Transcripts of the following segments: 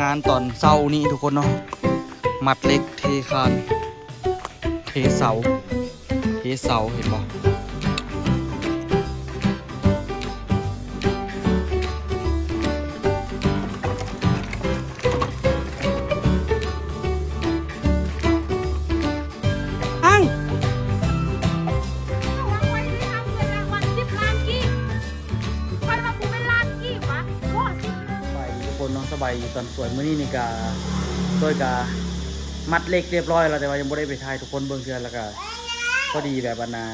ງານຕອນເຊົ້ານີ້ທຸກຄົນເນາະ ມັດເຫຼັກ ເທຄານ ເທເສົາ ເທເສົາ ເຫັນບໍ່? ອັງ ຂ້ອຍວ່າຂ້ອຍໄດ້ຮັບເງິນລາງວັນສິບລ້ານກີບ ຂ້ອຍວ່າກູແມ່ນລ້ານກີບຫວາ ໂອ້ ສິບລ້ານ. ສະບາຍດີທຸກຄົນເນາະ ສະບາຍດີຕອນສວຍ. ມື້ນີ້ນີ້ກະ ໂດຍກະມັດເຫຼັກຮຽບຮ້ອຍແລ້ວ ແຕ່ວ່າຍັງບໍ່ໄດ້ໄປຖ່າຍໃຫ້ທຸກຄົນເບິ່ງເທື່ອ. ແລ້ວກະພໍດີແບບອັນນ່າ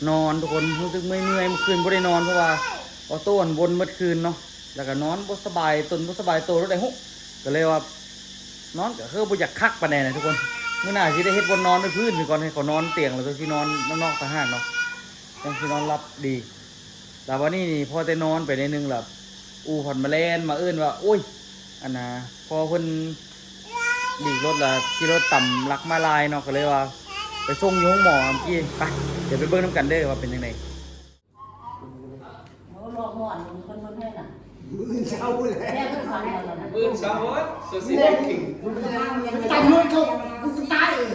ນອນທຸກຄົນ ຮູ້ສຶກເມື່ອຍໆ ເມື່ອຄືນບໍ່ໄດ້ນອນ ເພາະວ່າ ອອໂຕ້ຫັ້ນວົນໝົດຄືນເນາະ ແລ້ວກໍນອນບໍ່ສະບາຍຕົນ ບໍ່ສະບາຍໂຕເທົ່າໃດຮູ້ ກໍເລີຍວ່ານອນກໍຄືບໍ່ຢາກຄັກປານໃດນະທຸກຄົນ. ມື້ໜ້າຊິໄດ້ເຮັດບ່ອນນອນໄວ້ພື້ນນີ້ກ່ອນ ໃຫ້ເຂົານອນຕຽງ ແລ້ວຈັ່ງຊິນອນນອກໆຕ່າງຫາກເນາະ ຈັ່ງຊິນອນຫຼັບດີ. ແລ້ວບັດນີ້ນີ້ພໍແຕ່ນອນໄປໜ້ອຍໜຶ່ງ ແລ້ວອູ່ພັນມາແລ່ນມາເອີ້ນວ່າ ໂອ້ຍ ອັນນ່າ ພໍ່ເພິ່ນຫຼີກລົດ ແລ້ວຂີ່ລົດຕຳຫຼັກມາລາຍເນາະ ກໍເລີຍວ່າໄປສົ່ງຢູ່ໂຮງໝໍເມື່ອກີ້. ໄປ ດຽວໄປເບິ່ງນຳກັນເດີວ່າເປັນຈັ່ງໃດ. ໂອ້ ລອກມ່ວນເພິ່ນ ເພິ່ນໃຫ້ນະ ມື້ເຊົ້າແຫຼະ ແລ້ວເພິ່ນຟັງແລ້ວນະ ມື້ເຊົ້າໂພດ ໂຊຊີ ແລງກິງ ຕຳຫຼວດເຂົາ ກູຕາຍເອີຍ.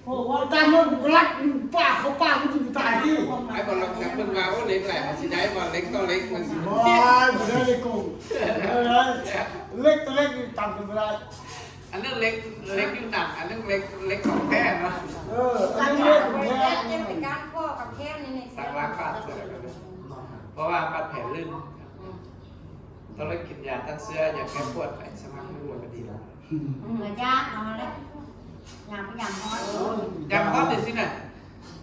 ໂອ້ ເວົ້າຕາມເຮົາ ກູລັກປາກເຂົາປາກ ກູຕາຍຕິ. ໄອ້ບໍ່ລັກນະ ເພິ່ນວ່າ ໂອ້ ເຫຼັກຫຼາຍ ມັນຊິໄດ້ບໍ່ ເຫຼັກຕໍ່ເຫຼັກ ມັນຊິ ບໍ່ ບໍ່ໄດ້ເຫຼັກໂກງ ເອີ ເຫຼັກຕໍ່ເຫຼັກນີ້ຕຳກັນບໍ່ໄດ້. ອັນນັ້ນເຫຼັກ ເຫຼັກຢູ່ໜັງ ອັນນັ້ນເຫຼັກ ເຫຼັກຂອງແທ້ເນາະ. ເອີ ອັນນີ້ເຫຼັກຂອງແທ້ ເປັນການຂໍ້ກັບແຄ້ນນີ້ ສັກຫຼັກປາກເສືອ ເພາະວ່າບາດແຜລື່ນ. ອືມ ຕ້ອງໄດ້ກິນຢາຕ້ານເຊື້ອ ຢາແກ້ປວດ ໄປສະໝັກຢູ່ກໍດີແລ້ວ. ອືມ ຢາເນາະ ແລ້ວຢາ ຢາມອດ ຢາມອດຈັ່ງຊີ້ນະ.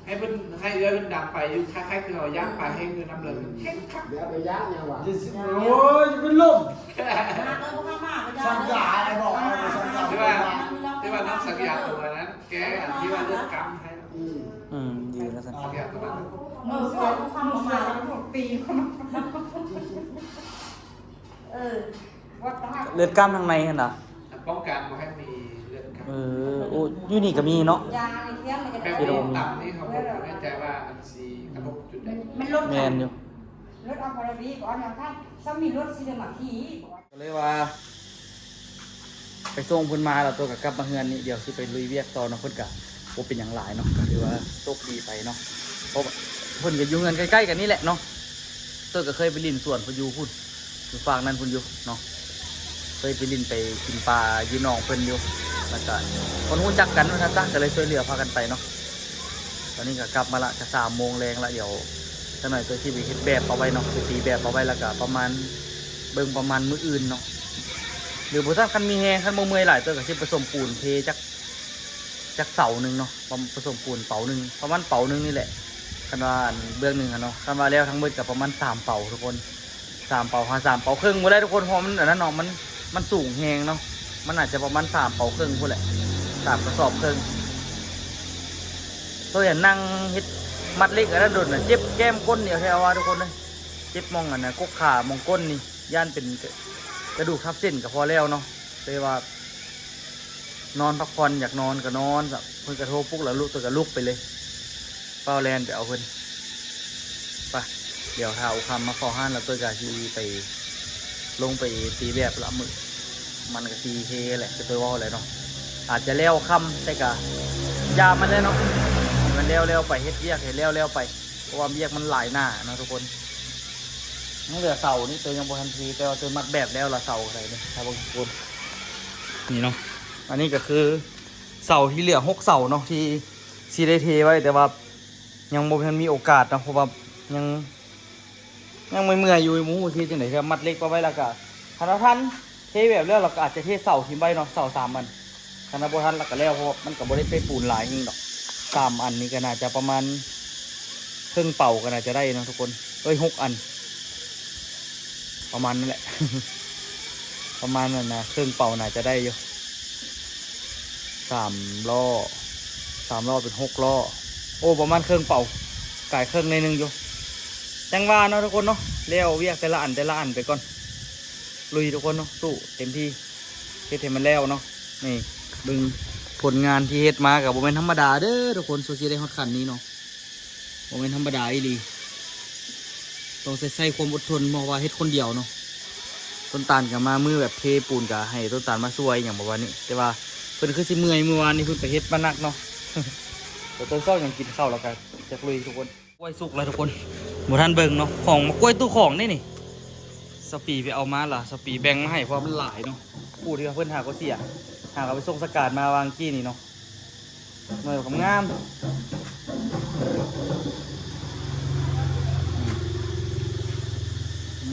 ໃຫ້ເພິ່ນ ໃຫ້ເອື້ອຍເພິ່ນດັງໄຟຢູ່ ຄ້າຍໆຄືເຮົາຍ່າງປາແຫ້ງຢູ່ນ້ຳເລີຍ ເຄັ່ງຄັກ. ຢ່າໄປຍ່າງຫຍັງຫວາ ໂອ້ຍ ຈະເປັນລົມ. ສັກຢາໃຫ້ບອກ ໃຫ້ໄປສັກຢາ. ແຕ່ວ່າ ແຕ່ວ່ານ້ອງສັກຢາຕົວນັ້ນ ແກ້ອັນທີ່ວ່າເລືອດກ້ຳໃຫ້. ອືມ ອືມ ດີແລ້ວຊັ້ນ ສັກຢາຕົວນັ້ນ. ເອີ ເສືອມາປີ ເອີ ເລືອດກ້ຳທາງໃນຫັ້ນນະ ປ້ອງກັນບໍ່ໃຫ້ມີເລືອດກ້ຳ. ເອີ ໂອ້ ຢູ່ນີ້ກໍມີເນາະ ຢານີ້ ແບບນີ້ ຕຳນີ້ເຮົາບໍ່ແນ່ໃຈວ່າມັນຊິກະທົບຈຸດໃດ. ແມ່ນລົດ ແມ່ນຢູ່ ລົດອາພາລາບີ ບໍ່ເອົາຫຍັງ ຖ້າຊ້ຳມີລົດຊິໄດ້ມາຂີ່. ກໍເລີຍວ່າໄປສົ່ງເພິ່ນມາແລ້ວ ໂຕກໍກັບມາເຮືອນນີ້ ດຽວຊິໄປລຸຍວຽກຕໍ່ເນາະ. ເພິ່ນກໍບໍ່ເປັນຫຍັງຫຼາຍເນາະ ກໍຖືວ່າໂຊກດີໄປເນາະ ເພາະວ່າເພິ່ນກໍຢູ່ເຮືອນໃກ້ໆກັນນີ້ແຫຼະເນາະ. ໂຕກໍເຄີຍໄປຫຼິ້ນສວນເພິ່ນຢູ່ພຸ້ນ ຢູ່ຟາກນັ້ນພຸ້ນຢູ່ເນາະ ເຄີຍໄປຫຼິ້ນໄປກິນປາຢູ່ໜອງເພິ່ນຢູ່ ແລ້ວກະຄົນຮູ້ຈັກກັນວ່າຊັ້ນຊະ ກໍເລີຍຊ່ວຍເຫຼືອພາກັນໄປເນາະ. ຕອນນີ້ກໍກັບມາລະ ຈະສາມໂມງແລງລະ ດຽວຈັກໜ້ອຍໂຕຊິໄປເຮັດແບບເອົາໄວ້ເນາະ ໄປຕີແບບເອົາໄວ້ ແລ້ວກະປະມານ ເບິ່ງປະມານມື້ອື່ນເນາະ ຫຼືບໍ່ຊັ້ນຄັນມີແຮງ ຄັນບໍ່ເມື່ອຍຫຼາຍ ໂຕກໍຊິປະສົມປູນເທຈັກ ຈັກເສົາໜຶ່ງເນາະ ປະສົມປູນເປົາໜຶ່ງ ປະມານເປົາໜຶ່ງນີ້ແຫຼະ. ຄັນວ່າອັນເບື້ອງໜຶ່ງຫັ້ນເນາະ ຄັນວ່າແລ້ວທັງໝົດກໍປະມານສາມເປົາທຸກຄົນ ສາມເປົາຫາສາມເປົາເຄິ່ງບໍ່ໄດ້ທຸກຄົນ ເພາະມັນອັນນັ້ນເນາະ ມັນ ມັນສູງແຮງເນາະ ມັນອາດຈະປະມານສາມເປົາເຄິ່ງພຸ້ນແຫຼະ ສາມກະສອບເຄິ່ງ. ໂຕຢ່າງນັ່ງເຮັດມັດເຫຼັກອັນນັ້ນດົນນະ ເຈັບແກ້ມກົ້ນດຽວແທ້ວ່າທຸກຄົນເອີຍ ເຈັບໝ່ອງອັນນະ ກົກຂາ ໝ່ອງກົ້ນນີ້ ຢ້ານເປັນກະດູກທັບເສັ້ນກໍພໍແລ້ວເນາະ ແຕ່ວ່າ ນອນພັກຜ່ອນ ຢາກນອນກໍນອນ ເພິ່ນກໍໂທປຸກແລ້ວ ລຸກ ໂຕກໍລຸກໄປເລີຍ ຟ້າວແລ່ນໄປເອົາເພິ່ນ. ໄປ ດຽວຖ້າໂອຄຳມາເຝົ້າຮ້ານແລ້ວ ໂຕກໍຊິໄປ ລົງໄປຕີແບບລະມື້ ມັນກໍຊິເຮແຫຼະ ຄືໂຕເວົ້າແຫຼະເນາະ ອາດຈະແລ້ວຄ່ຳ ແຕ່ກໍຢ່າມັນແຫຼະເນາະ ໃຫ້ມັນແລ້ວໆໄປ ເຮັດວຽກໃຫ້ແລ້ວໆໄປ ເພາະວ່າວຽກມັນຫຼາຍໜ້າເນາະທຸກຄົນ. ຍັງເຫຼືອເສົານີ້ ໂຕຍັງບໍ່ທັນທີ ແຕ່ວ່າໂຕມັດແບບແລ້ວລະ ເສົາກໍໄດ້ເດ້ ຖ້າເບິ່ງທຸກຄົນ ນີ້ເນາະ. ອັນນີ້ກໍຄືເສົາທີ່ເຫຼືອຫົກເສົາເນາະ ທີ່ຊິໄດ້ເທໄວ້ ແຕ່ວ່າຍັງບໍ່ທັນມີໂອກາດເນາະ ເພາະວ່າຍັງ ຍັງເມື່ອຍໆຢູ່ ບໍ່ຮູ້ຊິເຮັດຈັ່ງໃດ ແຕ່ມັດເຫຼັກໄວ້ ແລ້ວກໍຄັນວ່າທັນ ເທແບບແລ້ວ ແລ້ວກໍອາດຈະເທເສົາຖິ້ມໄວ້ເນາະ ເສົາສາມອັນ ຄັນວ່າບໍ່ທັນລະກະແລ້ວ ເພາະວ່າມັນກະບໍ່ໄດ້ໃຊ້ປູນຫຼາຍຫຍັງດອກ ສາມອັນນີ້ກະໜ້າຈະປະມານເຄິ່ງເປົາກະໜ້າຈະໄດ້ເນາະທຸກຄົນ ເອີຍ ຫົກອັນ ປະມານນັ້ນແຫຼະ ປະມານນັ້ນນະ ເຄິ່ງເປົາໜ້າຈະໄດ້ຢູ່ ສາມລໍ້ ສາມລໍ້ເປັນຫົກລໍ້ ໂອ້ ປະມານເຄິ່ງເປົາ ກາຍເຄິ່ງໜ້ອຍໜຶ່ງຢູ່ ຈັ່ງວ່າເນາະທຸກຄົນເນາະ ແລ້ວວຽກແຕ່ລະອັນ ແຕ່ລະອັນໄປກ່ອນ ລຸຍທຸກຄົນເນາະ ສູ້ເຕັມທີ່ ເຮັດໃຫ້ມັນແລ້ວເນາະ. ນີ້ເບິ່ງຜົນງານທີ່ເຮັດມາກໍບໍ່ແມ່ນທຳມະດາເດີທຸກຄົນ ກວ່າຊິໄດ້ຮອດຂັ້ນນີ້ເນາະ ບໍ່ແມ່ນທຳມະດາອີ່ຫຼີ ຕ້ອງໃຊ້ ໃຊ້ຄວາມອົດທົນ ເພາະວ່າເຮັດຄົນດຽວເນາະ ໂຕ ຕົ້ນຕານກໍມາ ມື້ແບບເທປູນກໍໃຫ້ຕົ້ນຕານມາຊ່ວຍຫຍັງປະມານນີ້ ແຕ່ວ່າເພິ່ນຄືຊິເມື່ອຍ ມື້ວານນີ້ເພິ່ນໄປເຮັດມາໜັກເນາະ. ແຕ່ຕອນເຊົ້າຍັງກິນເຂົ້າແລ້ວກໍຈັກລຸຍທຸກຄົນ. ກ້ວຍສຸກແລ້ວທຸກຄົນ ບໍ່ທັນເບິ່ງເນາະ. ຂອງ ໝາກກ້ວຍຕູ້ຂອງເດ້ນີ້ ສະປີໄປເອົາມາລະ ສະປີແບ່ງມາໃຫ້ ເພາະວ່າມັນຫຼາຍເນາະ. ຜູ້ທີ່ວ່າເພິ່ນຫາກໍເສຍ ຫາກໍໄປສົ່ງສະການມາວາງກີ້ນີ້ເນາະ. ໜ່ວຍບັກງາມ.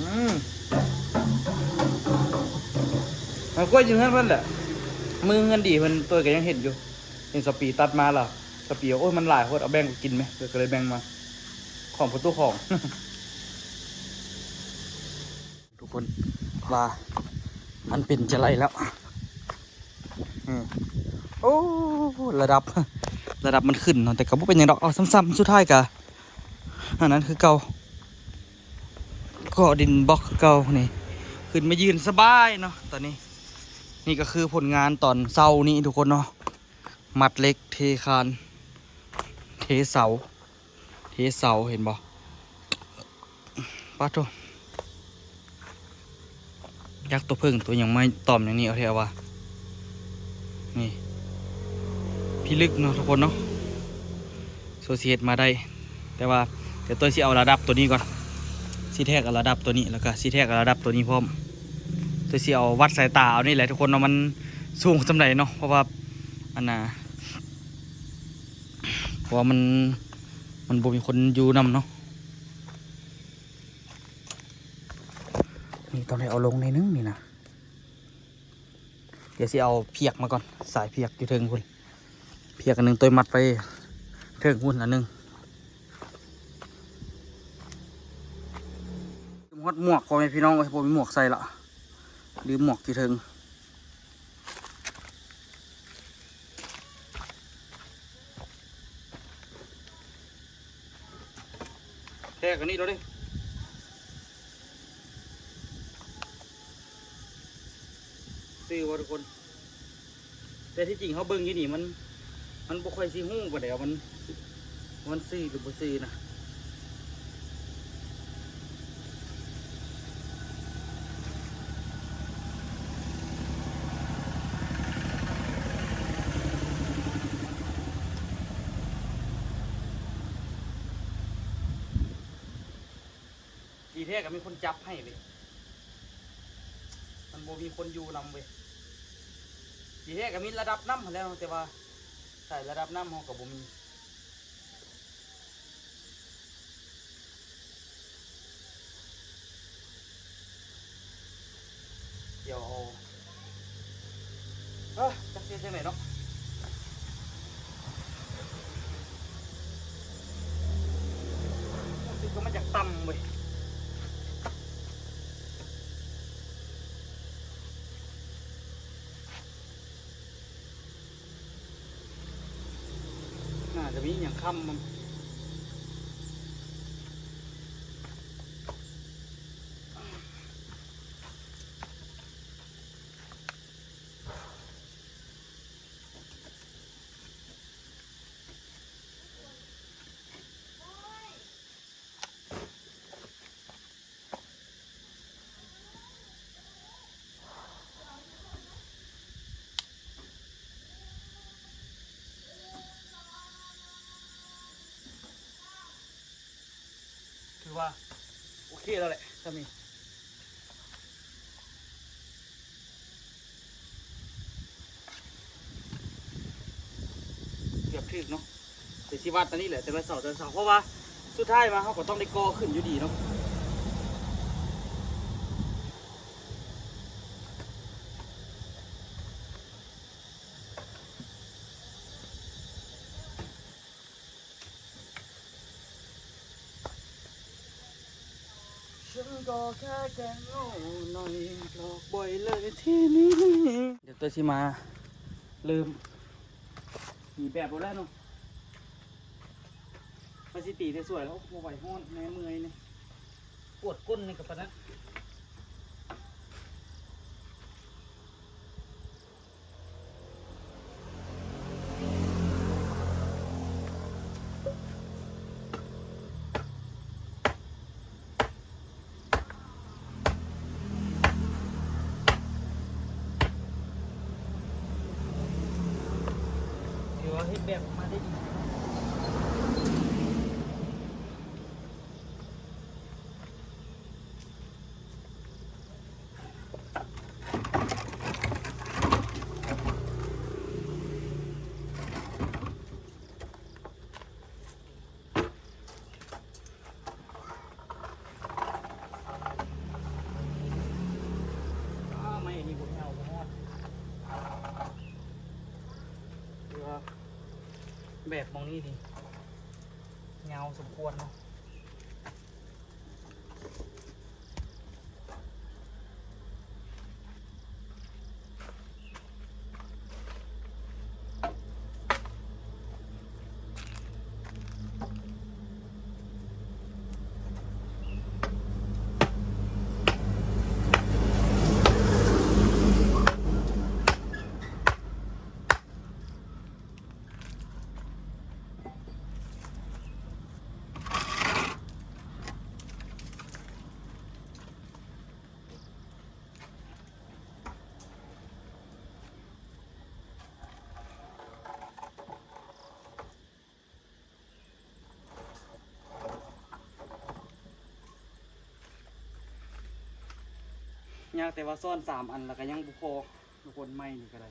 ອືມ ມັນກ້ວຍຢູ່ເຮືອນເພິ່ນແຫຼະ ມືເຮືອນດີເພິ່ນ ໂຕຍກໍຍັງເຫັນຢູ່. ເຫັນສະປີຕັດມາລະ ສະປີວ່າ ໂອ້ຍ ມັນຫຼາຍໂພດ ເອົາແບ່ງກັນກິນແມະ ເພິ່ນກໍເລີຍແບ່ງມາ. ຂອງພໍ່ຕູ້ຂອງ ທຸກຄົນວ່າມັນເປັນຈັ່ງໃດແລ້ວ. ອືມ ໂອ້ ລະດັບ ລະດັບມັນຂຶ້ນເນາະ ແຕ່ກໍບໍ່ເປັນຫຍັງດອກ ເອົາຊ້ຳໆ ສຸດທ້າຍກໍອັນນັ້ນຄືເກົ່າ ກໍດິນບລັອກຄືເກົ່າ. ນີ້ຂຶ້ນມາຢືນສະບາຍເນາະຕອນນີ້. ນີ້ກໍຄືຜົນງານຕອນເຊົ້ານີ້ທຸກຄົນເນາະ ມັດເຫຼັກ ເທຄານ ເທເສົາ ເທເສົາ ເຫັນບໍ່? ປາດໂທ້ ຢາກຕົວເຜິ້ງຕົວຫຍັງມາຕອມຢ່າງນີ້ເອົາແທ້ວ່າ. ນີ້ພິລຶກເນາະທຸກຄົນເນາະ ໂຊຊິເຮັດມາໄດ້. ແຕ່ວ່າດຽວໂຕຍຊິເອົາລະດັບໂຕນີ້ກ່ອນ ຊິແທກເອົາລະດັບໂຕນີ້ ແລ້ວກໍຊິແທກເອົາລະດັບໂຕນີ້ພ້ອມ. ໂຕຍຊິເອົາວັດສາຍຕາເອົານີ້ແຫຼະທຸກຄົນເນາະ ມັນສູງສ່ຳໃດເນາະ ເພາະວ່າ ອັນນ່າ ເພາະວ່າມັນ ມັນບໍ່ມີຄົນຢູ່ນຳເນາະ. ນີ້ຕ້ອງໄດ້ເອົາລົງໜ້ອຍໜຶ່ງນີ້ນະ. ດຽວຊິເອົາພຽກມາກ່ອນ ສາຍພຽກຢູ່ເທິງພຸ້ນ ພຽກອັນໜຶ່ງ ໂຕຍມັດໄປເທິງພຸ້ນອັນໜຶ່ງ. ລືມຮອດໝວກ ພໍ່ແມ່ພີ່ນ້ອງເອີຍ ບໍ່ມີໝວກໃສ່ລະ ລືມໝວກຢູ່ເທິງ. ແທກອັນນີ້ໂລດເດ້ ຊື່ບໍ່ທຸກຄົນ? ແຕ່ທີ່ຈິງເຮົາເບິ່ງຢູ່ນີ້ ມັນ ມັນບໍ່ຄ່ອຍຊິຮູ້ປານໃດວ່າມັນ ມັນຊື່ຫຼືບໍ່ຊື່ນະ. ດີແທ້ກໍມີຄົນຈັບໃຫ້ເວີຍ ມັນບໍ່ມີຄົນຢູ່ນຳເວີຍ. ດີແທ້ກໍມີລະດັບນ້ຳຫັ້ນແຫຼະ ແຕ່ວ່າສາຍລະດັບນ້ຳເຮົາກໍບໍ່ມີ. ດຽວເອົາ ເອີ ຈັກຊິເຮັດຈັ່ງໃດເນາະ ຮູ້ສຶກວ່າມັນຢາກຕ່ຳເວີຍ. ໜ້າຈະມີຫຍັງຄ້ຳມັນ. ຖືວ່າໂອເຄແລ້ວແຫຼະ ຊ່ຳນີ້ ເກືອບຖືກເນາະ. ແຕ່ຊິວັດອັນນີ້ແຫຼະ ແຕ່ລະເສົາ ແຕ່ລະເສົາ ເພາະວ່າສຸດທ້າຍມາເຮົາກໍຕ້ອງໄດ້ກໍ່ຂຶ້ນຢູ່ດີເນາະ. ດຽວໂຕຊິມາເລີ່ມຕີແບບໂລດແລ້ວເນາະ ວ່າຊິຕີແຕ່ສວຍແລ້ວ ໂອ້ ບໍ່ໄຫວ ຮ້ອນແນ່ ເມື່ອຍນີ້ ປວດກົ້ນນີ້ກໍປານນັ້ນ. ເ ເຮັດແບບອອກມາໄດ້ດີ. ອ້າວ ໄມ້ອັນນີ້ບໍ່ແຫ້ວບໍ່ຮອດ ຖືວ່າແບບໝ່ອງນີ້ນີ້ຍາວສົມຄວນເນາະ. ຍາກແຕ່ວ່າຊ້ອນສາມອັນ ແລ້ວກໍຍັງບໍ່ພໍ ທຸກຄົນ ໄມ້ນີ້ກໍໄດ້.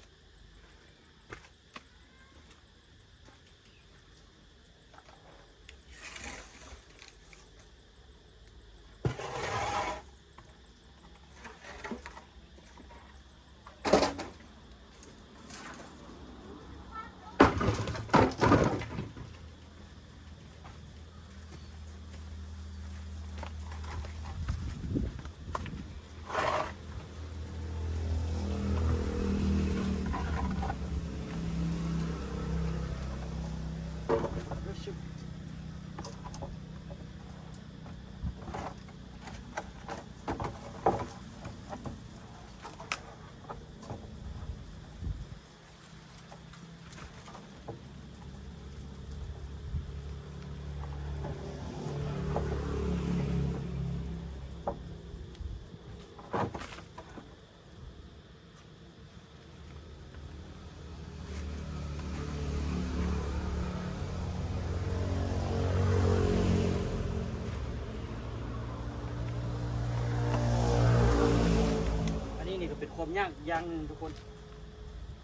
ອັນນີ້ນີ້ກໍເປັນຄວາມຍາກອີກຢ່າງໜຶ່ງທຸກຄົນ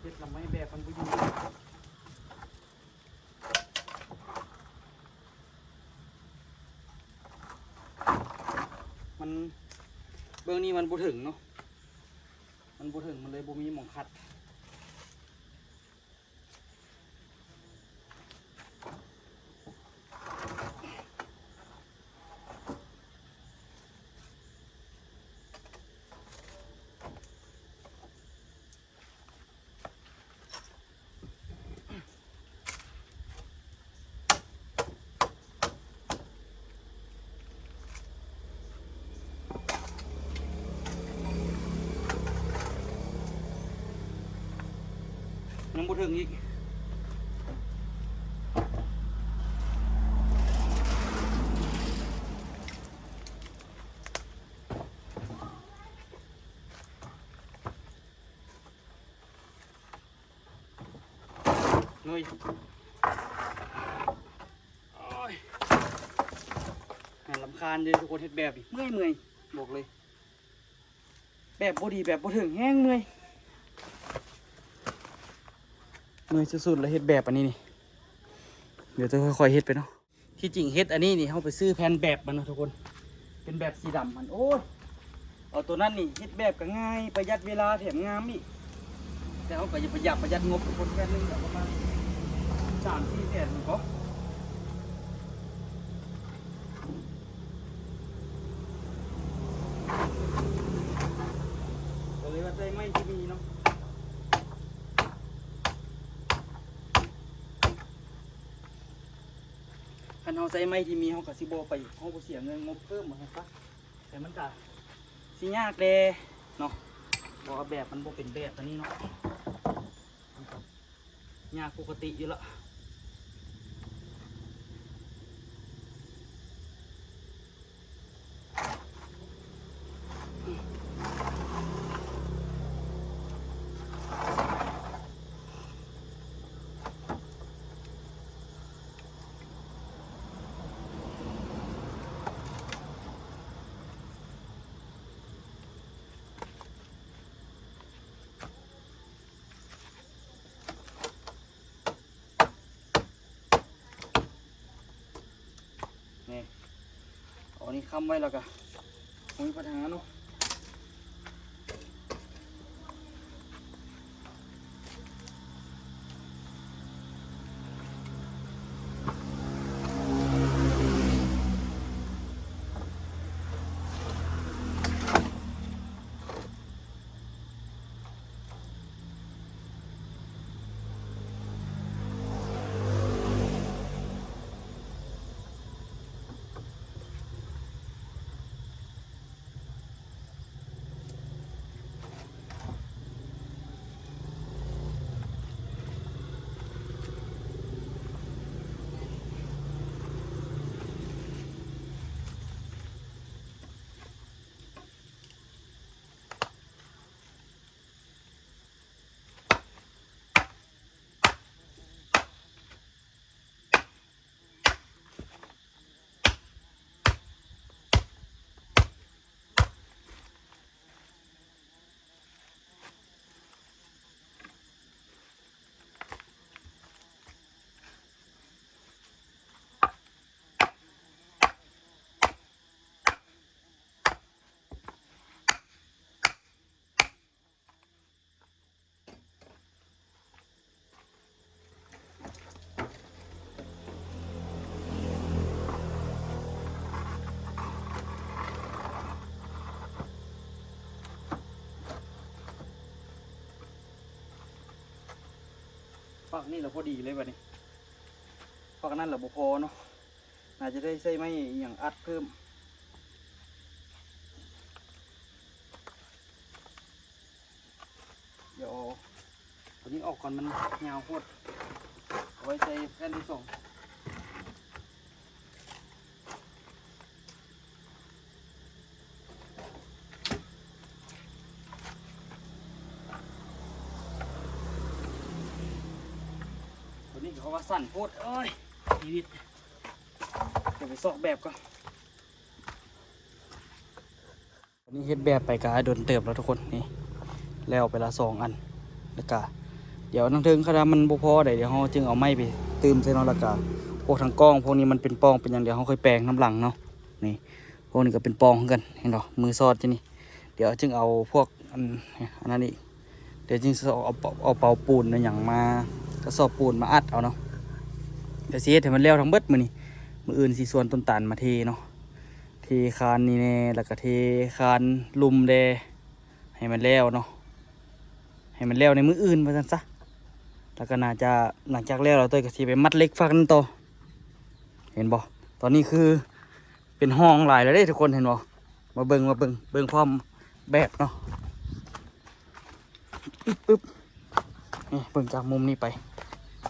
ເຮັດລະໄມ້ແບບມັນບໍ່ຢູ່ ມັນ ເບື້ອງນີ້ມັນບໍ່ເຖິງເນາະ ມັນບໍ່ເຖິງ ມັນເລີຍບໍ່ມີໝ່ອງຂັດ. ຍັງບໍ່ເຖິງອີກ ເງີຍ ໂອ້ຍ ໜ້າລຳຄານເດ້ທຸກຄົນ ເຮັດແບບນີ້ເມື່ອຍໆ ບອກເລີຍ ແບບບໍ່ດີ ແບບບໍ່ເຖິງ ແຮງເມື່ອຍ ເມື່ອຍສຸດໆ ແລ້ວເຮັດແບບອັນນີ້ນີ້ ດຽວຈະຄ່ອຍໆເຮັດໄປເນາະ. ທີ່ຈິງເຮັດອັນນີ້ນີ້ ເຮົາໄປຊື້ແຜ່ນແບບມັນເນາະທຸກຄົນ ເປັນແບບສີດຳຫັ້ນ ໂອ້ຍ ເອົາໂຕນັ້ນນີ້ເຮັດແບບກໍງ່າຍ ປະຢັດເວລາ ແຖມງາມອີກ ແຕ່ເຮົາກໍຢາກປະຢັດ ປະຢັດງົບທຸກຄົນ ແຜ່ນໜຶ່ງກໍປະມານສາມສີ່ແສນພຸ້ນເກາະ ກໍເລີຍວ່າໃຊ້ໄມ້ທີ່ມີເນາະ. ຄັນເຮົາໃຊ້ໄມ້ທີ່ມີ ເຮົາກໍຊິບໍ່ໄປ ເຮົາບໍ່ເສຍເງິນງົບເພີ່ມ ວ່າຊັ້ນຊະ ແຕ່ມັນກໍຊິຍາກແດ່ເນາະ ເພາະວ່າແບບມັນບໍ່ເປັນແບບອັນນີ້ເນາະ ມັນກໍຍາກປົກກະຕິຢູ່ລະ. ເ ຕອນນີ້ຄ່ຳໄວແລ້ວກະບໍ່ມີບັນຫາເນາະ. ปากนี่ละพอดีเลยบัดนี้ ปากนั้นละบ่พอเนาะ น่าจะได้ใช้ไม้อิหยังอัดเพิ่ม เดี๋ยวเอาตัวนี้ออกก่อน มันยาวโพด เอาไว้ใช้แผ่นที่สอง ตัวนี้เขาว่าสั้นโพด โอ้ย ชีวิต เดี๋ยวไปซอกแบบก่อน อันนี้เฮ็ดแบบไปกะดนเติบแล้วทุกคน นี่ แล้วไปละสองอัน แล้วกะเดี๋ยวทางเทิงคันว่ามันบ่พอใด เดี๋ยวเราจึงเอาไม้ไปตื่มใส่เนาะ แล้วกะพวกทางกล้องพวกนี้มันเป็นป่องเป็นหยัง เดี๋ยวเราค่อยแปลงนำหลังเนาะ นี่ พวกนี้ก็เป็นป่องคือกัน เห็นบ่ มือซอดอยู่นี่ เดี๋ยวจึงเอาพวกอัน อันนั้นอีก เดี๋ยวจึงเอา เอา เอาเป๋าปูนเอาหยังมา กระสอบปูนมาอัดเอาเนาะ เดี๋ยวสิเฮ็ดให้มันแล้วทั้งเบิดมื้อนี้ มื้ออื่นสิชวนต้นตาลมาเทเนาะ เทคานนี่แน่ แล้วก็เทคานลุ่มแด่ ให้มันแล้วเนาะ ให้มันแล้วในมื้ออื่นว่าซั่นซะ แล้วก็น่าจะ หลังจากแล้ว แล้วเต้ยก็สิไปมัดเหล็กฝั่งนั้นต่อ เห็นบ่ ตอนนี้คือเป็นห้องหลายแล้วเด้ทุกคน เห็นบ่ มาเบิ่ง มาเบิ่ง เบิ่งพร้อมแบบเนาะ อึ๊บ อึ๊บ นี่เบิ่งจากมุมนี้ไป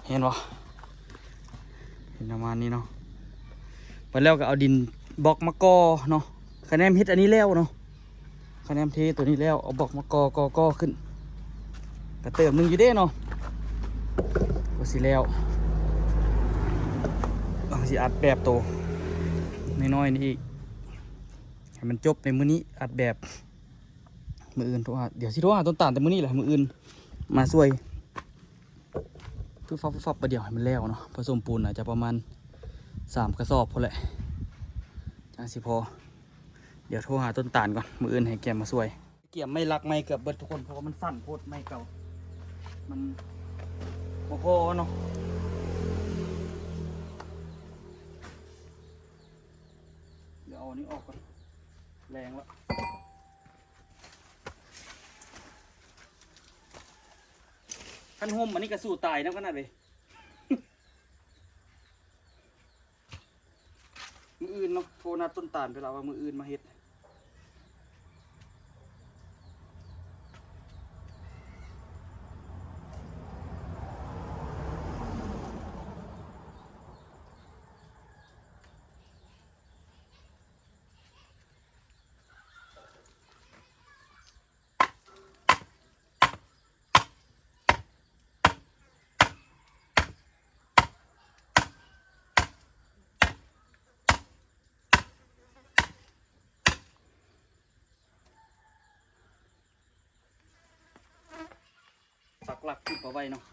เห็นบ่ เห็นประมาณนี้เนาะ บัดแล้วก็เอาดินบล็อกมาก่อเนาะ คะแนนเฮ็ดอันนี้แล้วเนาะ คะแนนเทตัวนี้แล้ว เอาบล็อกมาก่อ ก่อ ก่อขึ้น ก็เติมหนึ่งอยู่เด้เนาะ ก็สิแล้ว เอาสิอัดแบบโตน้อยๆนี่อีก ให้มันจบในมื้อนี้ อัดแบบ มื้ออื่นโทรหา เดี๋ยวสิโทรหาต้นตาลแต่มื้อนี้แหละ มื้ออื่นมาช่วย ฟึบฟับฟึบฟับ ประเดี๋ยวให้มันแล้วเนาะ ผสมปูนน่าจะประมาณสามกระสอบพุ้นแหละ จั่งสิพอ เดี๋ยวโทรหาต้นตาลก่อน มื้ออื่นให้แกมาช่วย เกียมไม้ลักไม้เกือบเบิดทุกคน เพราะว่ามันสั้นโพด ไม้เก่า มันบ่พอเนาะ เดี๋ยวเอาอันนี้ออกก่อน แรงละ คันห่มอันนี้ก็สู้ตายนำขนาดเว้ย มื้ออื่นเนาะ โทรนัดต้นตาลไปแล้วว่ามื้ออื่นมาเฮ็ด ปักหลักจุดเอาไว้เนาะ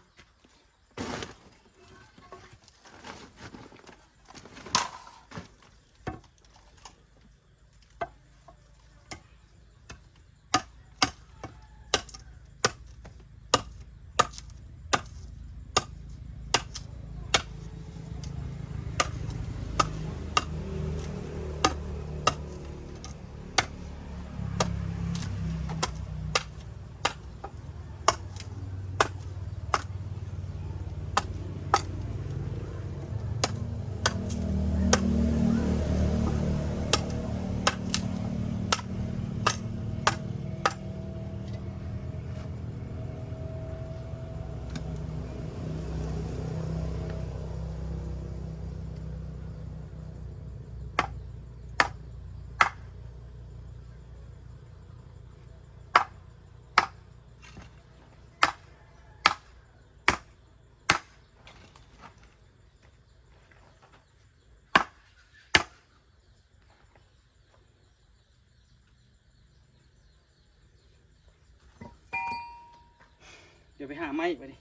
ໄປຫາໄມ້ບາດນີ້.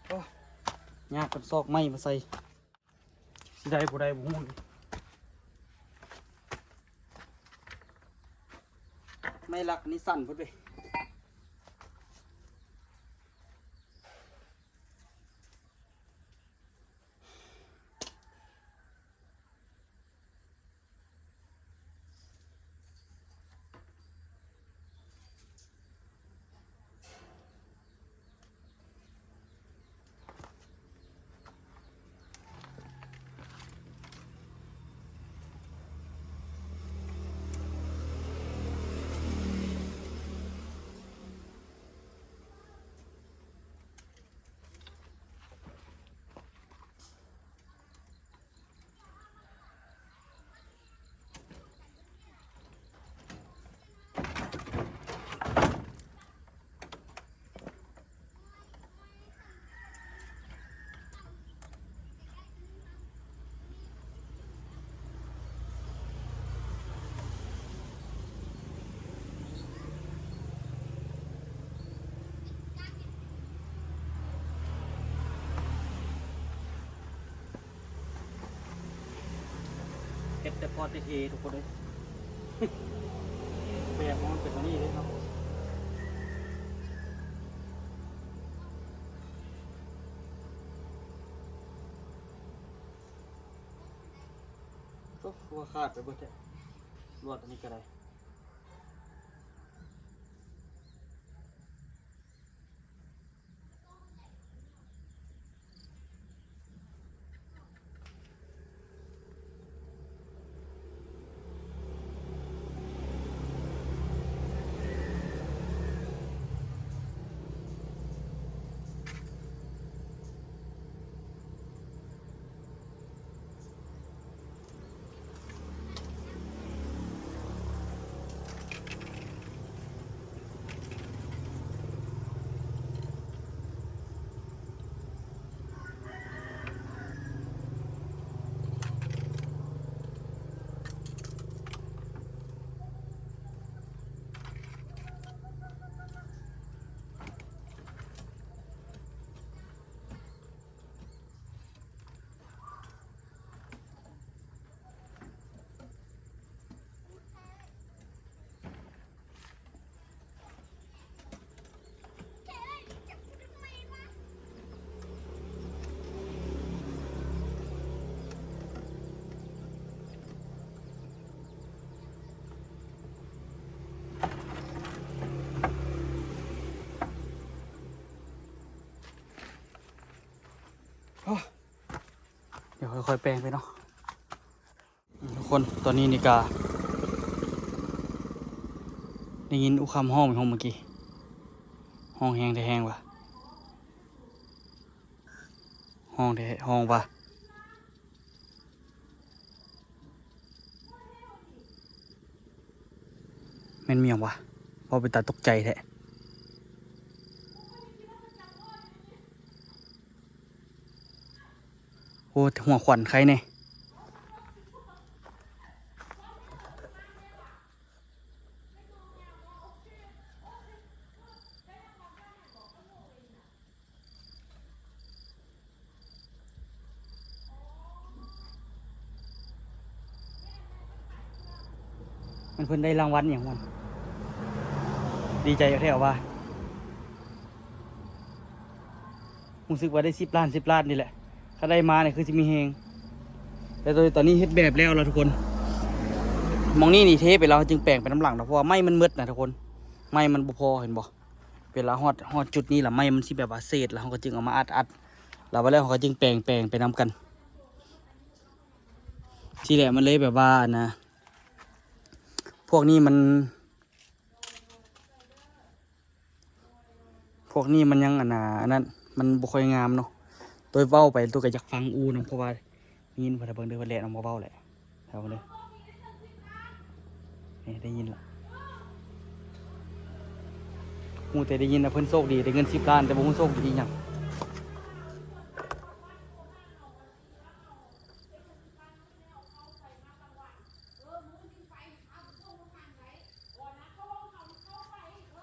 ໂອ້ ຍາກ ເພິ່ນຊອກໄມ້ມາໃສ່ ຊິໄດ້ບໍ່ໄດ້ບໍ່ຮູ້. ໄມ້ຫຼັກນີ້ສັ້ນໂພດເວີຍ. ເຮັດແຕ່ພໍເທ່ໆ ທຸກຄົນເອີຍ. ແບບມັນເປັນແນວນີ້ເດ້ເນາະ. ໂອ້ ຫົວຂາດໄປເບິດແທ້ ລວດອັນນີ້ກະໄດ້. ໂອ້ ດຽວຄ່ອຍໆແປງໄປເນາະ ອືມ ທຸກຄົນ. ຕອນນີ້ນີ້ກະໄດ້ຍິນອຸຄຳຮ້ອງຢູ່ຫ້ອງເມື່ອກີ້ ຮ້ອງແຮງແທ້ແຮງວ່າ ຮ້ອງແທ້ ຮ້ອງວ່າ ແມ່ນແມວຫຍັງວະ ເວົ້າເປັນຕາຕົກໃຈແທ້. ໂອ້ ແຕ່ຫົວຂວັນໄຄແນ່. ມັນເພິ່ນໄດ້ລາງວັນຫຍັງມັນ ດີໃຈແທ້ວ່າ ຮູ້ສຶກວ່າໄດ້ສິບລ້ານ ສິບລ້ານນີ້ແຫຼະ ຄັນໄດ້ມານີ້ຄືຊິມີແຮງ. ແຕ່ຕອນນີ້ເຮັດແບບແລ້ວລະທຸກຄົນ ໝ່ອງນີ້ນີ້ເທໄປແລ້ວ ເຮົາຈຶ່ງແປງໄປນຳຫຼັງເນາະ ເພາະວ່າໄມ້ມັນໝົດນະທຸກຄົນ ໄມ້ມັນບໍ່ພໍ ເຫັນບໍ່? ເວລາຮອດ ຮອດຈຸດນີ້ລະ ໄມ້ມັນຊິແບບວ່າເສດລະ ເຮົາກໍຈຶ່ງເອົາມາອັດໆ ລະບາດແລ້ວເຮົາກໍຈຶ່ງແປງ ແປງໄປນຳກັນ. ຊີ້ແຫຼະ ມັນເລີຍແບບວ່າ ອັນນະ ພວກນີ້ມັນ ພວກນີ້ມັນຍັງ ອັນນະ ອັນນັ້ນ ມັນບໍ່ຄ່ອຍງາມເນາະ. ໂຕເວົ້າໄປ ໂຕກໍຢາກຟັງອູ່ນຳ ເພາະວ່າ ໄດ້ຍິນເພິ່ນ ເບິ່ງເດີ ເພິ່ນແລ່ນອອກມາເວົ້າແຫຼະ ເອົາເດີ. ນີ້ໄດ້ຍິນລະ ຮູ້ແຕ່ໄດ້ຍິນນະ ເພິ່ນໂຊກດີໄດ້ເງິນສິບລ້ານ ແຕ່ບໍ່ຮູ້ໂຊກດີອີ່ຫຍັງ. ເອີ ມື້ໜຶ່ງໄປຫາໄປສົ່ງຢູ່ຫັ້ນໃດ ບໍ່ນະ ເຂົາເວົ້າເຂົາເຂົ້າໄປ ເອ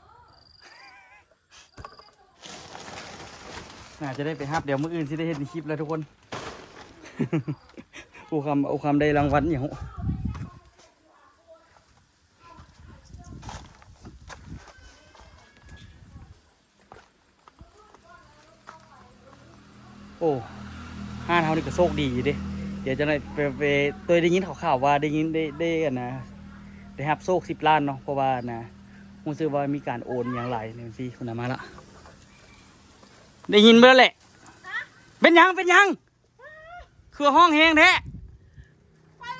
ີ. ໜ້າຈະໄດ້ໄປຮັບ ດຽວມື້ອື່ນຊິໄດ້ເຫັນໃນຄລິບແລ້ວທຸກຄົນ. ໂອ້ຄຳ ໂອ້ຄຳໄດ້ລາງວັນຫຍັງ? ໂອ້ ຮ້ານເຮົານີ້ກໍໂຊກດີຢູ່ເດ້. ດຽວຈັກໜ້ອຍໄປ ໄປ ໂຕຍໄດ້ຍິນຂ່າວໆວ່າ ໄດ້ຍິນ ໄດ້ ໄດ້ ອັນນະ ໄດ້ຮັບໂຊກສິບລ້ານເນາະ ເພາະວ່າ ອັນນະ ຮູ້ສຶກວ່າມີການໂອນຫຍັງຫຼາຍໃນບັນຊີ. ພຸ້ນນະ ມາລະ ໄດ້ຍິນເບິດແຫຼະ. ເປັນຫຍັງ ເປັນຫຍັງ? ຄືຮ້ອງແຮງແທ້? ຂ້ອຍ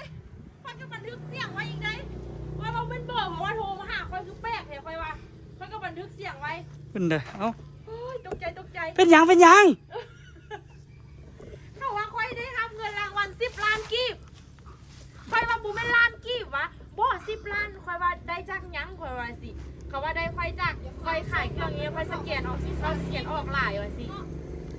ຂ້ອຍກໍບັນທຶກສຽງໄວ້ອີກໄດ໋ ວ່າ ວ່າແມ່ນເບີ ເພາະວ່າໂທມາຫາຂ້ອຍຄືແປກແທ້ ຂ້ອຍວ່າ. ຂ້ອຍກໍບັນທຶກສຽງໄວ້. ເປັນໃດ? ເອົ້າ ໂອ້ຍ ຕົກໃຈ ຕົກໃຈ. ເປັນຫຍັງ ເປັນຫຍັງ? ເຂົາວ່າຂ້ອຍໄດ້ຮັບເງິນລາງວັນສິບລ້ານກີບ. ຂ້ອຍວ່າບໍ່ແມ່ນລ້ານກີບຫວາ? ບໍ່ ສິບລ້ານ. ຂ້ອຍວ່າໄດ້ຈາກຫຍັງ? ຂ້ອຍວ່າຊິ ເຂົາວ່າໄດ້ ຂ້ອຍຈາກ ຂ້ອຍຂາຍເຄື່ອງນີ້ ຂ້ອຍສະແກນອອກ ຂ້ອຍສະແກນອອກຫຼາຍວ່າຊິ.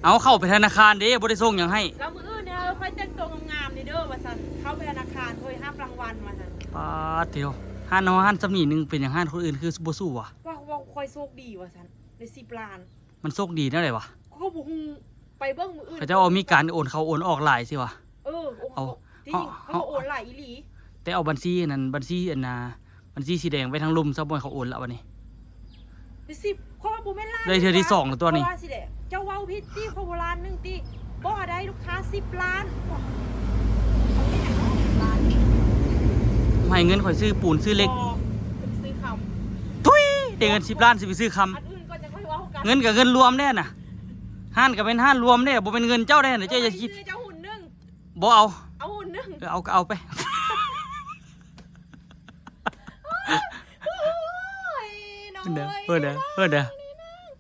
ເອົາ ເຂົ້າໄປທະນາຄານເດ້ ບໍ່ໄດ້ສົ່ງຫຍັງໃຫ້. ແລ້ວມື້ອື່ນເດີ ຂ້ອຍແຕ່ງຕົວງາມໆນີ້ເດີວ່າຊັ້ນ ເຂົ້າໄປທະນາຄານ ໂອ້ຍ ຮັບລາງວັນວ່າຊັ້ນ. ປາດໂທ້ ຮ້ານເຮົາຮ້ານສ່ຳນີ້ໜຶ່ງ ເປັນຫຍັງຮ້ານຄົນອື່ນຄືບໍ່ສູ້ຫວາ? ວ່າ ວ່າຂ້ອຍໂຊກດີວ່າຊັ້ນ ໄດ້ສິບລ້ານ. ມັນໂຊກດີແນວໃດຫວາ? ຂ້ອຍກໍບໍ່ຮູ້ ໄປເບິ່ງມື້ອື່ນ. ເຂົາເຈົ້າເອົາມີການໂອນເຂົ້າໂອນອອກຫຼາຍຊິຫວາ? ເອີ ໂອນ ເຂົາ ເຂົາ ເຂົາກໍໂອນຫຼາຍອີ່ຫຼີ. ແຕ່ເອົາບັນຊີອັນນັ້ນ ບັນຊີອັນນ່າ ບັນຊີສີແດງໄວ້ທາງລຸ່ມຊະ ບໍ່ໃຫ້ເຂົາໂອນລະບັດນີ້. ໄດ້ສິບ ຂ້ອຍວ່າບໍ່ແມ່ນລ້ານ. ໄດ້ເທື່ອທີສອງແລ້ວຕົວນີ້. ເຈົ້າເວົ້າຜິດຕິ ຂ້ອຍບໍ່ລ້ານໜຶ່ງຕິ. ບໍ່ ໄດ້ລູກຄ້າສິບລ້ານ. ໃຫ້ເງິນຂ້ອຍຊື້ປູນຊື້ເຫຼັກ. ບໍ່ ໄປຊື້ຄຳ. ທຸຍ ໄດ້ເງິນສິບລ້ານຊິໄປຊື້ຄຳ. ອັນອື່ນກ່ອນ ຈັ່ງຄ່ອຍເວົ້າກັນ. ເງິນກໍເງິນລວມແດ່ນະ ຮ້ານກໍແມ່ນຮ້ານລວມເດ້ ບໍ່ແມ່ນເງິນເຈົ້າເດ້ນະ. ເຈົ້າຢ່າຄິດ ເອົາຫຸ້ນໜຶ່ງ. ບໍ່ເອົາ. ເອົາຫຸ້ນໜຶ່ງ. ເອີ ເອົາກໍເອົາໄປ. ໂອ້ຍ ນ້ອງເອີຍ ເອີ ເອີ ເອີ ເອີ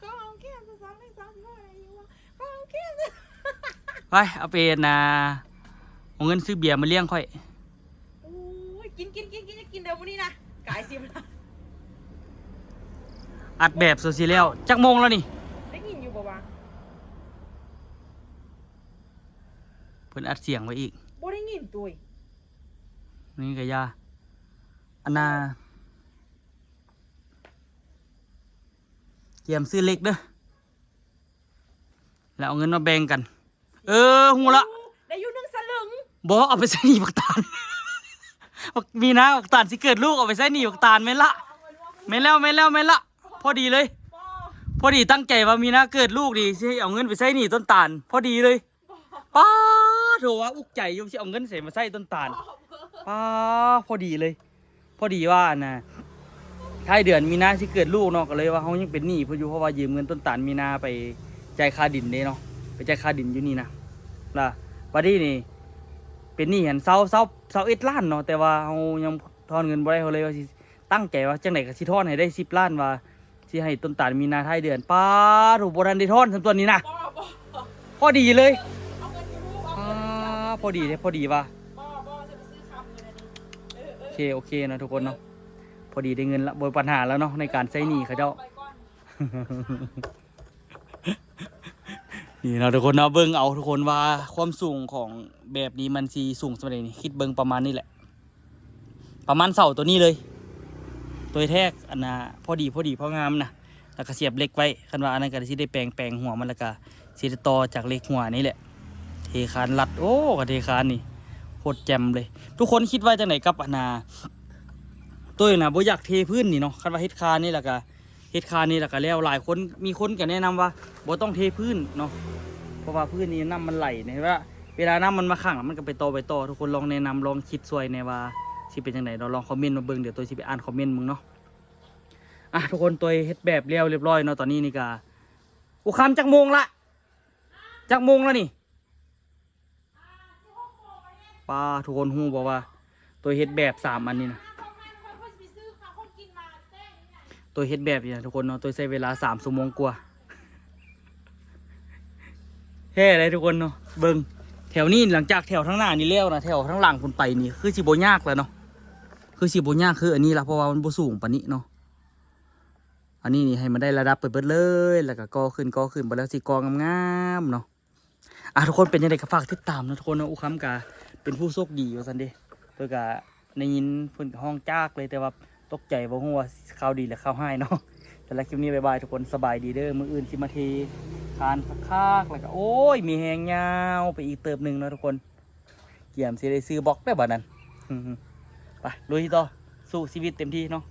ກໍຫອມແກ້ມຊະ ສາມສິບຫ້າ ໄດ້ຢູ່ບໍ່? ກໍຫອມແກ້ມ. ໄປ ເອົາໄປນະ ເອົາເງິນຊື້ເບຍມາລ້ຽງຂ້ອຍ. ໂອ້ຍ ກິນ ກິນ ກິນ ກິນ ກິນເດີມື້ນີ້ນະ ກາຍຊິມ. ອັດແບບໂຊຊີແລ້ວ. ຈັກໂມງແລ້ວນີ້? ໄດ້ຍິນຢູ່ບໍ່ວະ? ເພິ່ນອັດສຽງໄວ້ອີກ. ບໍ່ໄດ້ຍິນຕຸ້ຍ. ນີ້ກໍຢ່າ ອັນນ່າ ກຽມຊື້ເຫຼັກເດີ ແລ້ວເອົາເງິນມາແບ່ງກັນ. ເອີ ຮູ້ລະ ໄດ້ຢູ່ໜຶ່ງສະລຶງ. ບໍ່ ເອົາໄປໃຊ້ໜີ້ບັກຕານ. ບັກມີນາ ບັກຕານຊິເກີດລູກ ເອົາໄປໃຊ້ໜີ້ບັກຕານ. ແມ່ນລະ ແມ່ນແລ້ວ ແມ່ນແລ້ວ ແມ່ນລະ ພໍດີເລີຍ. ພໍດີ ຕັ້ງໃຈວ່າມີນາເກີດລູກນີ້ ຊິເອົາເງິນໄປໃຊ້ໜີ້ຕົ້ນຕານ ພໍດີເລີຍ. ປ້າໂທ້ ວ່າອຸກໃຈຢູ່ ຊິເອົາເງິນໃສມາໃຊ້ຕົ້ນຕານ. ປ້າ ພໍດີເລີຍ. ພໍດີວ່າ ອັນນ່າ ທ້າຍເດືອນມີນາຊິເກີດລູກເນາະ ກໍເລີຍວ່າເຮົາຍັງເປັນໜີ້ເພິ່ນຢູ່ ເພາະວ່າຢືມເງິນຕົ້ນຕານມີນາໄປຈ່າຍຄ່າດິນເດ້ເນາະ ໄປຈ່າຍຄ່າດິນຢູ່ນີ້ນະ. ລະບັດນີ້ນີ້ເປັນໜີ້ຫັ້ນຊາວ ຊາວ ຊາວເອັດລ້ານເນາະ ແຕ່ວ່າເຮົາຍັງທອນເງິນບໍ່ໄດ້ ເຮົາເລີຍວ່າຊິຕັ້ງໃຈວ່າຈັ່ງໃດກໍຊິທອນໃຫ້ໄດ້ສິບລ້ານ ວ່າ ຊິໃຫ້ຕົ້ນຕານມີນາທ້າຍເດືອນ. ປ້າໂທ້ ບໍ່ທັນໄດ້ທອນສ່ຳຕົວນີ້ນະ. ບໍ່ ບໍ່ ພໍດີເລີຍ. ເອົາເງິນຢູ່ ເອົາເງິນຢູ່. ປ້າ ພໍດີເດ້ ພໍດີວ່າ. ບໍ່ ບໍ່ ຈະໄປຊື້ຄຳເງິນອັນນີ້. ເອີ ເອີ ໂອເຄ ໂອເຄເນາະທຸກຄົນເນາະ. ເອີ ພໍດີໄດ້ເງິນລະ ບໍ່ມີບັນຫາແລ້ວເນາະ ໃນການໃຊ້ໜີ້ເຂົາເຈົ້າ. ໄປກ່ອນ. ນີ້ເນາະທຸກຄົນເນາະ ເບິ່ງເອົາທຸກຄົນວ່າຄວາມສູງຂອງແບບນີ້ມັນຊິສູງສ່ຳໃດນີ້. ຄິດເບິ່ງປະມານນີ້ແຫຼະ. ປະມານເສົາໂຕນີ້ເລີຍ ໂຕແທກອັນນ່າ ພໍດີ ພໍດີພໍງາມນະ ແລ້ວກໍສຽບເຫຼັກໄວ້. ຄັນວ່າອັນນັ້ນກໍຊິໄດ້ແປງ ແປງຫົວມັນ ແລ້ວກໍຊິໄດ້ຕໍ່ຈາກເຫຼັກຫົວນີ້ແຫຼະ ເທຄານລັດ. ໂອ້ ກໍເທຄານນີ້ໂຄດແຈ່ມເລີຍ. ທຸກຄົນຄິດວ່າຈັ່ງໃດກັບອັນນ່າ ໂຕນະ ບໍ່ຢາກເທພື້ນນີ້ເນາະ. ຄັນວ່າເຮັດຄານນີ້ ແລ້ວກໍ ເຮັດຄານນີ້ແລ້ວກໍແລ້ວ. ຫຼາຍຄົນ ມີຄົນກໍແນະນຳວ່າບໍ່ຕ້ອງເທພື້ນເນາະ ເພາະວ່າພື້ນນີ້ນ້ຳມັນໄຫຼນະ ເວລາ ເວລານ້ຳມັນມາຂັງ ມັນກໍໄປຕໍ່ ໄປຕໍ່. ທຸກຄົນລອງແນະນຳ ລອງຄິດຊ່ວຍແດ່ວ່າຊິເປັນຈັ່ງໃດເນາະ. ລອງຄອມເມັນມາເບິ່ງ ດຽວໂຕຊິໄປອ່ານຄອມເມັນເບິ່ງເນາະ. ອ່ະ ທຸກຄົນ ໂຕເຮັດແບບແລ້ວຮຽບຮ້ອຍເນາະ. ຕອນນີ້ນີ້ກໍ ໂອ້ ຄ່ຳຈັກໂມງລະ? ຈັກໂມງລະນີ້? ປ້າ ທຸກຄົນຮູ້ບໍ່ວ່າ ໂຕເຮັດແບບສາມອັນນີ້ນະ ໂຕເຮັດແບບນີ້ນະທຸກຄົນເນາະ ໂຕໃຊ້ເວລາສາມຊົ່ວໂມງກວ່າ ແທ້ເດ້ທຸກຄົນເນາະ. ເບິ່ງແຖວນີ້ ຫຼັງຈາກແຖວທາງໜ້ານີ້ແລ້ວນະ ແຖວທາງຫຼັງພຸ້ນໄປນີ້ ຄືຊິບໍ່ຍາກແລ້ວເນາະ ຄືຊິບໍ່ຍາກຄືອັນນີ້ລະ ເພາະວ່າມັນບໍ່ສູງປານນີ້ເນາະ. ອັນນີ້ນີ້ໃຫ້ມັນໄດ້ລະດັບໄປເບິດເລີຍ ແລ້ວກໍກໍ່ຂຶ້ນ ກໍ່ຂຶ້ນ ບາດແລ້ວຊິກໍ່ງາມໆເນາະ. ອ່ະ ທຸກຄົນ ເປັນຈັ່ງໃດກໍຝາກຕິດຕາມເນາະທຸກຄົນເນາະ. ອູຄຳກະເປັນຜູ້ໂຊກດີວ່າຊັ້ນເດ ເພິ່ນກະໄດ້ຍິນເພິ່ນກະຮ້ອງຈາກເລີຍ ແຕ່ວ່າຕົກໃຈ ບໍ່ຮູ້ວ່າຂ່າວດີ ຫຼື ຂ່າວຮ້າຍເນາະ. ສຳລັບຄລິບນີ້ ບາຍບາຍທຸກຄົນ ສະບາຍດີເດີ. ມື້ອື່ນຊິມາເທ ຄານຄັກໆ ແລ້ວກໍ ໂອ້ຍ ມີແຮງຍາວໄປອີກເຕີບໜຶ່ງເນາະທຸກຄົນ. ກຽມຊິໄດ້ຊື້ບລັອກແລ້ວບັດນັ້ນ. ໄປລຸຍຕໍ່ ສູ້ຊີວິດເຕັມທີ່ເນາະ.